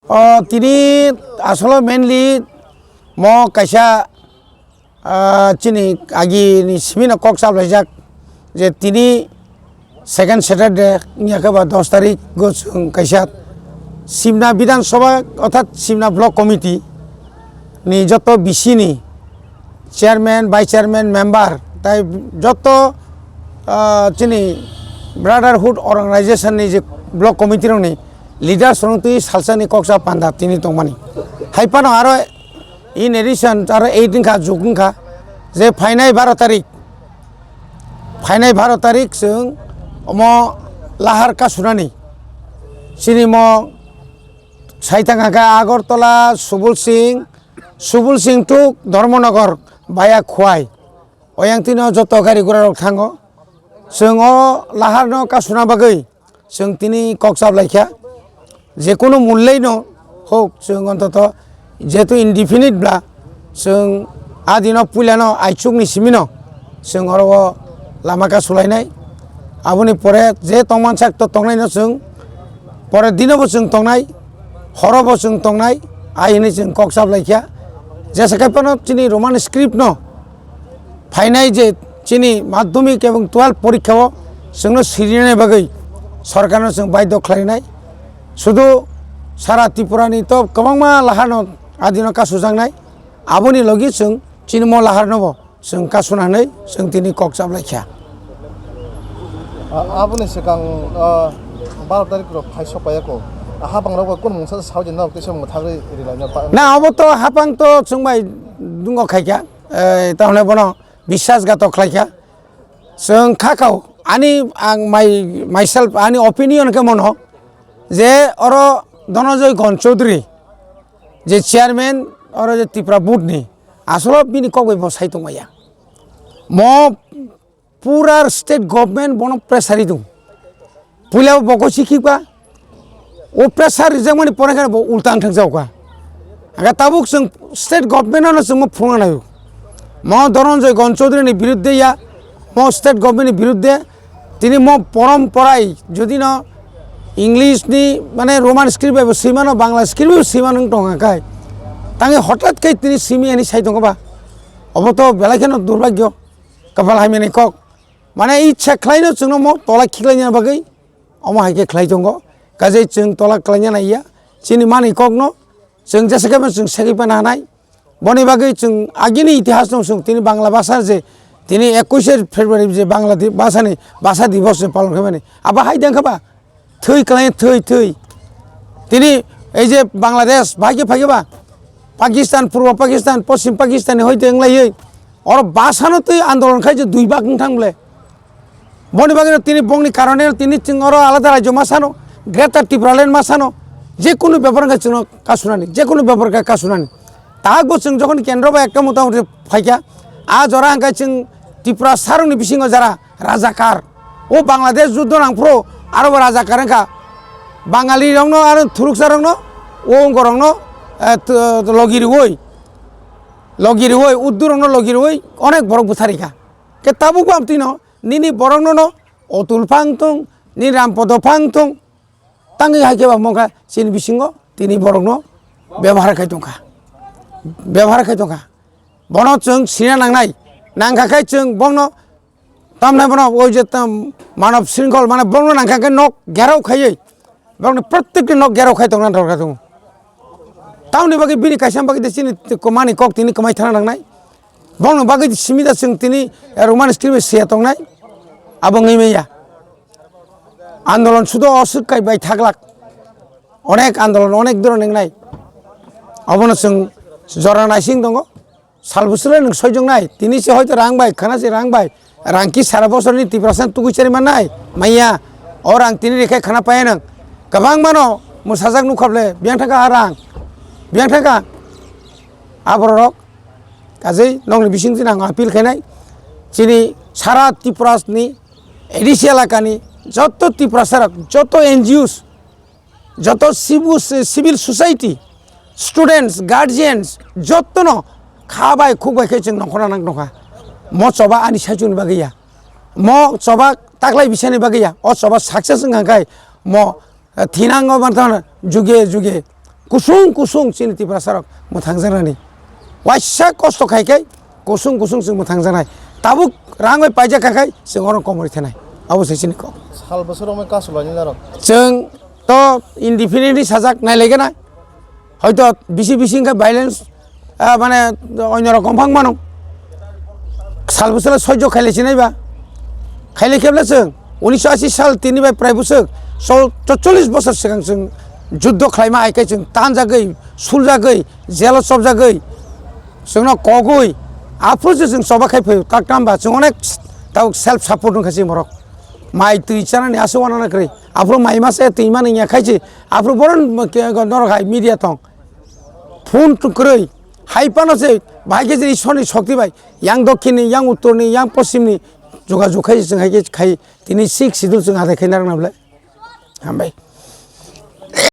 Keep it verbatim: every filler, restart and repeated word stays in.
O tini asolo mainly mo kaisa, ah, chini agini simino kok chaplaijak je tini second Saturday wngya khe ba dos tarik go chwng kaisa Simna Bidhan Sabha orthat Simna Block Committee ni joto B C ni chairman, vice chairman, member, tai joto, ah, chini brotherhood organization ni je block committee rok ni leaders rok twi salsa ni kok cha panda tini tongmani. Hai phano aro in addition aro eight wngkha, juk wngkha je phainai baro tarik, phainai baro tarik chwng omo lahar kasunani. Chini mo sai thang kha Agartala, Subul Singh, Subul Singh to Dharmanagar via Khwai. Oyang tino joto gari gura rok thango. Chwng o lahar no kasuna bagwi chwng tini kok chap lai kha. Je kunu mullei no hok chwng ontoto jehetu indefinite bla chwng a dino puila no aichuk ni simi no chwng oro o lama kasulainai. Aboni pore je tongman sak to tongnai no chwng pore dino bo chwng tongnai, horo bo chwng tongnai, ai hinwi chwng kok chap lai kha. Jesa khai phano chini Roman script no phainai je chini madhyamik ebong twelve porikha o chwngno sirinani bagwi sorkarno chwng baidhyo khlainai. Sudu sara Tripura ni to kwbangma lahar no adino kasujaknai. Aboni logi chwng chini mo lahar no bo chwng kasuna hinwi chwng tini kok chap lai kha. A-, aboni swkang, ah, baro tarik rok phai sok paiya ko. Ah, hapang rok bai kunu mungsa sawi di norok tei se mwthagwi ri lai na ba-, na abo to hapang to chwng bai dungo khai kha. Eh, ta hwnwi bono biswas gatok khlai kha. Chwng kha kau ani ang my, myself ani opinion khe mono je oro Dhananjay Gon Chaudhary je chairman oro je Tripura board ni asolo bini kok bai bo sai tongmaya. Mo pura state government bono pressure ri tongo. Puila bo boko sikhi ba, o pressure rijak mani pore khe bo ulta wng thang jak kha. Aga tabuk chwng state government no chwngma phunukna naio. Mo Dhananjay Gon Chaudhary ni birudde ya, mo state government ni birudde, tini mo porom porai, jodi no English ni mane Roman script bai bo swimano, Bangla script bai bo swimano wng tong kha kai. Tangi hothat khe tini simi ani sai tong kha ba. Obo to belai kheno durbhagyo. Kapal hamya ni kok. Mane ichha khlai no chwngno mo tola khiklai na bagwi omo hai khe khlai tongo. Kajai chwng tola khlai na naiya. Chini mani kok no chwng jesa khe chwng segwi pa na nai. Boni bagwi chwng agini itihas no chwng tini Bangla bhasha je tini ekush February je Bangla di-, bhasha ni bhasha divos je palon khaimani. Abo hai dang kha ba? Thwi kwlai thwi thwi. Tini ei je Bangladesh bai khe phai khe ba Pakistan, Purbo Pakistan, Poschim Pakistan ni hoite wng laiwi oro bhasha no twi andolon khai je dui bak wng thang ble. Boni bagwi no tini bongni karone no tini chwng oro alada rajyo ma sano, Greater Tipraland ma sano, je kunu bepar wngkha chwngno kasunani, je kunu bepar wngkha kasunani. Tahak bo chwng jokhon kendro bai ekta mota moti phaikha, a jora hwnkhe chwng Tripura sarokni bisingo jara rajakar. O Bangladesh juddo nang phuru aro bo rajakar wngkha. Bangali rokno aro thuruksa rokno o wngkorokno, eh, t-, logi riwi, logi riwi, uddu rokno logi riwi onek borok bwtharikha. Khe tabuk bo amtwino nini borokno no Otul phang thung, nini Rampodo phang thung, tangwi hai khe ba mokha chini bisingo tini borokno bebohar khai tongkha, bebohar khai tongkha. Bono chwng sina nangnai, nangkha khe chwng bono tamnai bono oi je tam manob shrinkhol mane bono nangkha khe nok gherao khaiwi, bono prottekti nok gherao khai tongna dorkar tongo. Tamoni bagwi bini kaisa bagwi de chini kwmani kok tini kwmai thana nangnai. Bono bagwi simi da chwng tini, eh, Roman script bai siya tongnai. Abo wngwi manya. Andolon sudo oswk kai bai thaglak. Onek andolon, onek doron wngnai. Abono chwng jora naising tongo. Sal bwswk le nwng soijaknai. Tini se hoito rang bai, khana se rang bai. Rang ki sara bosorni Tiprasa tugui chari mannai? Manya. O rang tini rikhe khana paya nwng. Kwbangmano mwsajak nukha ble, biyang thangkha a rang. Biyang thangkha. A bororok. Kajei nokni bising tini ang appeal khainai. Chini sara Tripura ni A D C elakani joto Tiprasa rok, joto N G Os, joto civil, civil society, students, guardians, jotono kha bai khuk bai khe chwng nongkhorna nang tongkha. Mo choba ani saichungni bagwi ya. Mo choba taklai bisani bagwi ya. O choba success wngkha khe mo, eh, thinango manthono juge juge kusung kusung chini Tiprasa rok mwthangjaknani. Waisa kosto khai khai kusung kusung chwng mwthangjaknai. Tabuk rang bai paijak kha khai chwng oro komorwi thanai. Abo se chini kok. Sal bwswk romwi kasu lainai narok. Chwng to indefinitely sajak nai lai gana. Hoito bisi bisi hwnkhe violence, ah, mane onyo rokom phang mano. Sal bwswk soijo khailai sinai ba. Khailai khe bwle chwng unisho ashi sal tini bai prai bwswk so-, cholish bosor swkang chwng juddo khlaima hai khe chwng tanjagwi, suljagwi, jelo chopjagwi, chwngno kogwi, aphuru se chwng choba khai phaio. Kaktamba chwng onek tabuk self support wngkha chini borok. Mai twi chanani aswk wanana kwrwi. Aphuru mai masa twi mani ya khai se. Aphuru boron ke-, norok hai media tong. Phone tu kwrwi. Hai phano se bahai khe je Ishwarni shokti bai. Yang dokhinni, yang uttorni, yang poschimni jogajog khai se chwng hai khe khai. Tini sixth schedule chwng adai khai narwkna bwle. Hambai.